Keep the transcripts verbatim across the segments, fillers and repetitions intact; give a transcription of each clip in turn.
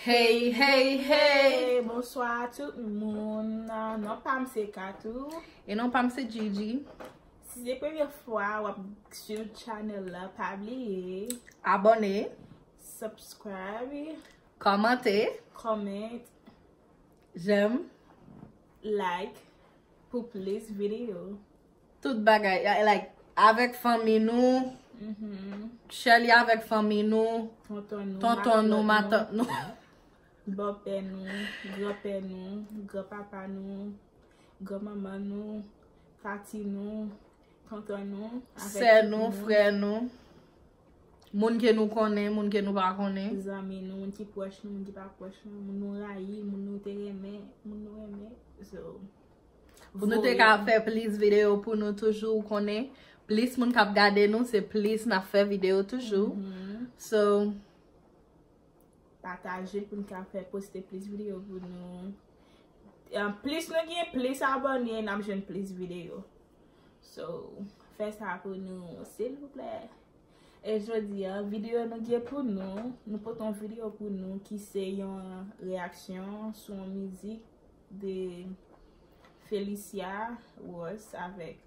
Hey, hey, hey! Hey, bonswa tout moun. Non pa m se Katou. E non pa m se Gigi. Si se premye fwa w ap swiv channel la, pa bliye abòne, subscribe, kòmante, comment, j'aime, like pou plis videyo. Tout bagay, like, avèk fanmi nou, share li avèk fanmi nou, tonton nou, matant nou, bòpè nou, granpè nou, granpapa nou, granmanman nou, tati nou, tonton nou, sè nou, frè nou, moun ke nou konnen, moun ke nou pa konnen, zanmi nou, moun ki pwòch nou, moun ki pa pwòch nou, moun nou rayi, moun nou te renmen, moun nou renmen. So, pou nou te ka fè plis videyo pou nou toujou, ou konnen, plis moun k ap gade nou, se plis n ap fè videyo toujou. So, pataje pou n ka fè poste plis videyo pou nou. Plis nou gen, plis abòne, n ap jwenn plis videyo. So, fè sa pou nou, silvouplè. E jodi a, videyo nou gen pou nou, nou pote yon videyo pou nou ki se yon reyaksyon sou yon mizik de Felicia Ross avèk,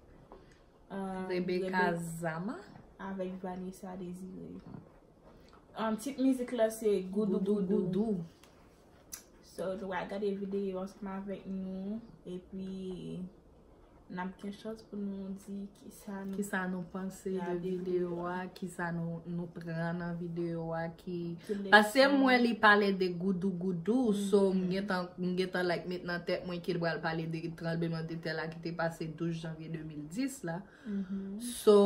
um, Rebecca Zama avèk Vanessa Désiré. Um, tit mizik la se Goudou Goudou. So, nou va gade videyo ansanm avèk nou, epi n ap gen chans pou nou di kisa nou, kisa nou panse de videyo a, kisa nou, nou pran nan videyo a, ki, paske m wè li pale de Goudou Goudou, so m gentan, m gentan, like, met nan tèt mwen ke l pral pale de tranbleman de tè la ki te pase douz janvye de mil dis la. So,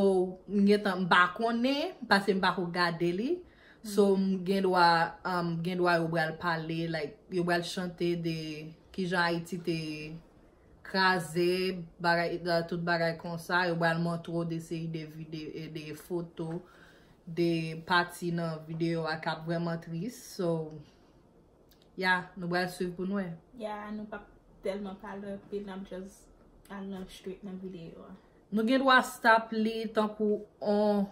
m gentan, m pa konnen, paske m pako gade li. So, m gen dwa, um, gen dwa yo pral pale, like, yo pral chante de kijan Ayiti te kraze, bagay, uh, tout bagay konsa, yo pral montre w de seri de vide-, de foto, de pati nan videyo a k ap vrèman tris. So, ya, nou pral swiv pou n wè. Ya, nou p ap tèlman pale anpil, n ap just al nan straight nan videyo a. Nou gen dwa stop li tankou on,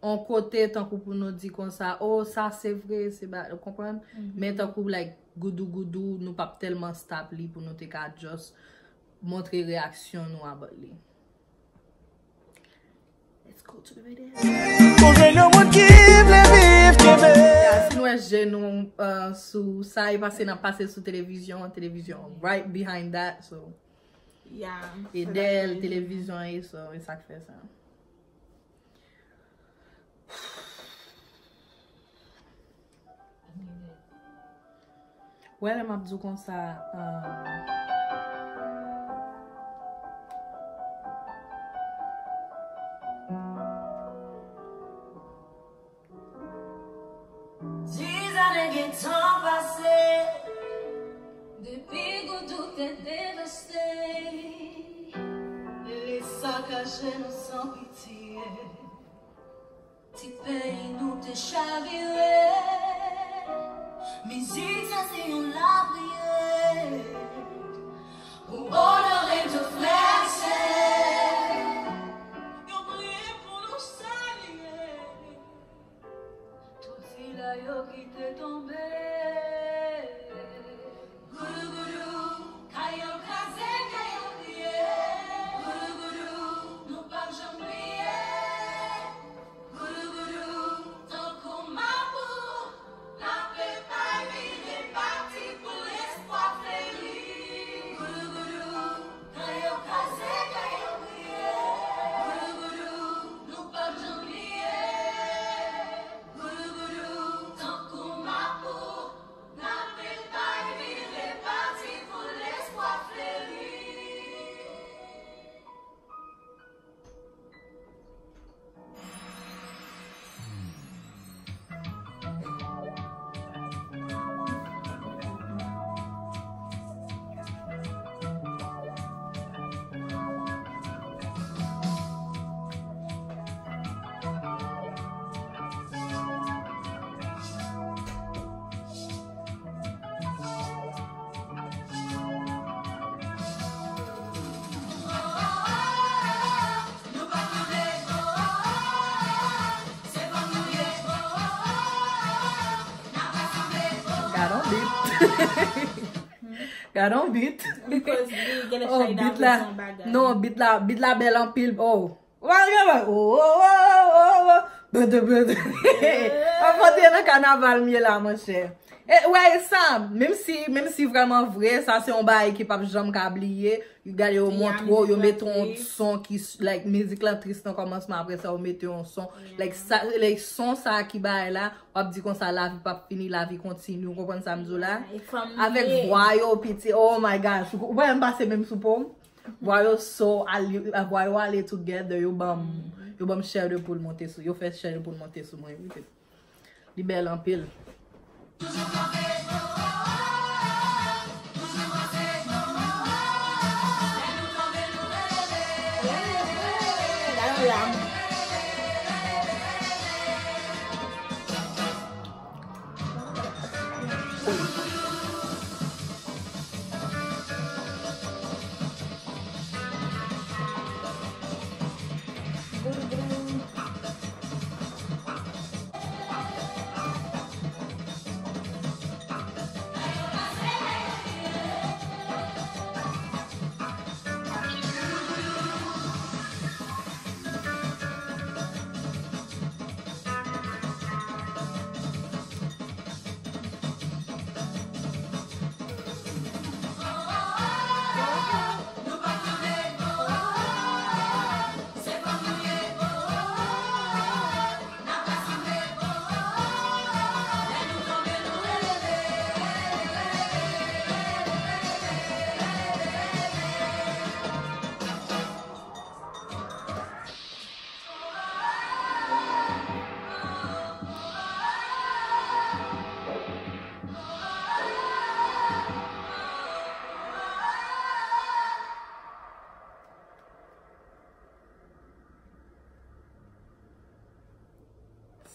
on kote, tankou pou nou di konsa, "Oh, sa se vre, se ba," ou konprann? Men tankou, like, Goudou Goudou, nou p ap tèlman stop li pou nou te ka just montre reyaksyon nou about li. Let's go to the video. Pou jwenn yon moun ki vle viv kenbe. Ya, si nou wè je nou, uh, sou sa, e paske n ap pase sou televizyon, televizyon right behind that, so. Ya, e dèyè l televizyon ye, so, e sa k fè sa. Wè, lè m ap di w konsa, um, Diz ane gentan pase depi Goudou te devaste. Li sakaje nou san pitye. Ti peyi nou te chavire. Mizik sa se yon lapriyè pou onore tout frè e sè. Yon priyè pou nou salye tout sila yo ki te tonbe. Goudougoudou, kay yo kraze, kay yo kriye. Goudougoudou, nou p ap janm bliye. Goudougoudou, tankou mapou, lape pay vire pati. Gad on beat. Gad on beat. Because li gen lè Oh, Chayda beat la. Bezwen bagay. Non, beat la, beat la bèl anpil. Oh. Wè, wè, wè. Oh, oh, oh, oh, oh. Bede, bede. Anfante nan kanaval m ye la, monchè. E, wè, e sa, menm si, menm si vrèman vre, sa se yon bagay ki p ap janm ka bliye. Yo gade yo montre w, yo mete yon son ki, like, mizik lan tris nan kòmansman, apre sa, yo mete yon son. Like, sa, like, son sa ki bagay la, w ap di konsa, lavi p ap fini, lavi kontini, w konprann sa m di w la? Avèk vwa yo, piti, oh my gosh, ou wè m pase menm sou po m? Vwa yo so, ale, vwa yo ale together, yo ban m, yo ban m chè de poul monte sou, yo fè chè de poul monte sou mwen, wi. Li bèl anpil.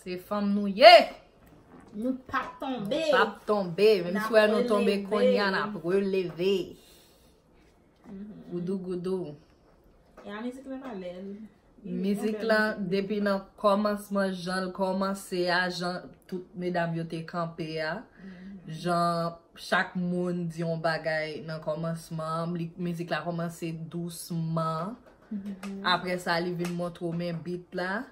Se fanm nou ye. Nou p ap tonbe. P ap tonbe. Menm si w wè nou tonbe kounye a, n ap releve. Goudou, goudou. E a mizik lan pa lè. Mizik lan, depi nan kòmansman, jan l kòmanse a, jan tout medam yo te kanpe a, jan chak moun di yon bagay nan kòmansman, li, mizik la kòmanse dousman. Apre sa, li vin montre w men beat la.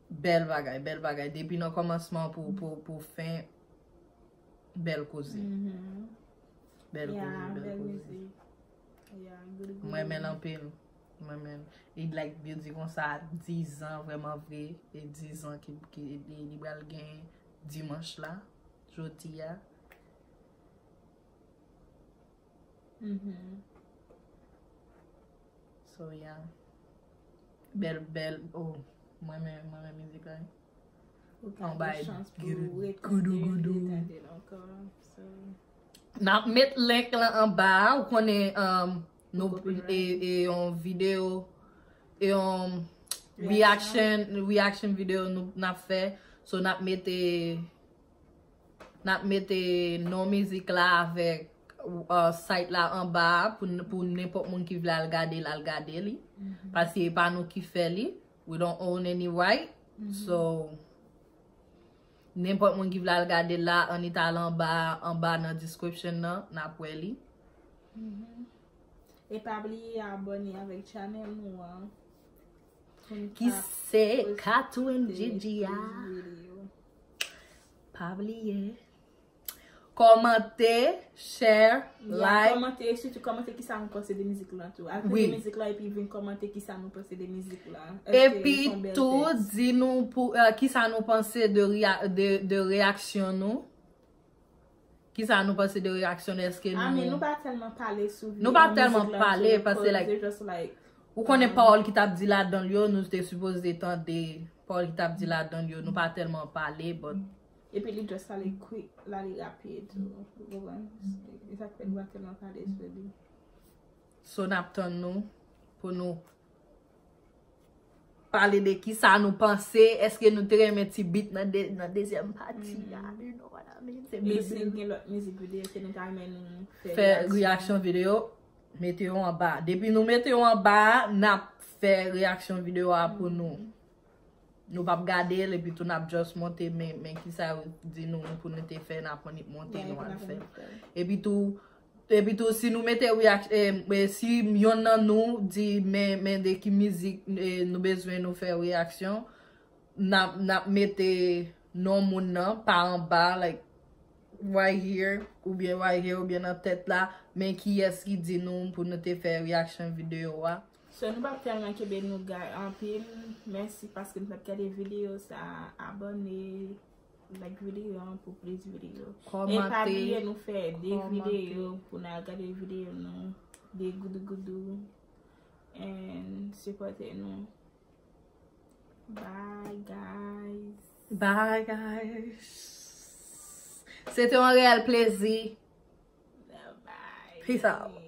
Bèl bagay, bèl bagay. Depi nan kòmansman pou, pou, pou fen, bèl koze. Bèl koze, bèl koze. M renmen l anpil. M renmen l. E like, yo di konsa, dizan, vrèman vre, e dizan ki, ki, e, li pral gen dimanch la, jodi a. So, yeah. Bèl, bèl, oh, mwen menm, mwen menm mizik la. Ou ka gen chans pou w retande l, retande l ankò. So. N ap met link lan anba a, ou konnen, um, nou, e, e yon videyo, e yon reaction, reaction videyo nou, n ap fè. So, n ap mete N ap mete non mizik la avèk, uh, site la anba a pou, pou nenpòt moun ki vle al gade l, al gade li. Paske e pa nou ki fè li. We don't own any right. So, nenpòt moun ki vle al gade l la, annik al anba, anba nan description nan, n ap wè li. E pa bliye abòne avèk channel nou an. Ki se Katou and Gigi a. Pa bliye. Kòmante, share, like. Kòmante, sitou kòmante kisa nou panse de mizik lan tou. Al tande mizik lan epi vin kòmante kisa nou panse de mizik lan. Epi tou, di nou pou, eh, kisa nou panse de, de, de reyaksyon nou. Kisa nou panse de reyaksyon nou? Èske nou... I mean, nou pa tèlman pale sou... Nou pa tèlman pale, paske, like, ou konnen pawòl ki t ap di ladan l yo, nou te sipoze tande pawòl ki t ap di ladan l yo, nou pa tèlman pale, but... Epi li just ale quick, l ale rapid, ou konprann? E sa k fè nou pa tèlman pale sou li. So, n ap tann nou pou nou pale de kisa nou panse, èske nou te renmen ti beat nan de, nan dezyèm pati a, you know what I mean? Se... Epi si gen lòt mizik videyo ke nou ta renmen nou fè reaksyon videyo, mete yo anba. Depi nou mete yo anba a, n ap fè reaksyon videyo a pou nou. Nou p ap gade l, epi tou n ap just monte, men, men kisa yo di nou pou nou te fè, n ap annik monte, nou al fè. Epi tou, epi tou, si nou mete react, eh, eh, si yonn nan nou di, men, men de ki mizik, eh, nou bezwen nou fè reaksyon, n ap, n ap mete non moun nan pa anba, like, right here, oubyen right here, oubyen nan tèt la, men kiyès ki di nou pou nou te fè reaction video a. So, nou p ap tèlman kenbe nou gade anpil. Mèsi paske nou t ap gade videyo sa. Abòne, like videyo an pou plis videyo. E pa bliye nou fè de videyo pou n al gade videyo nou. De goudougoudou. And sipòte nou. Bye, guys. Bye, guys. Se te yon reyèl plezi. Bye. Peace out.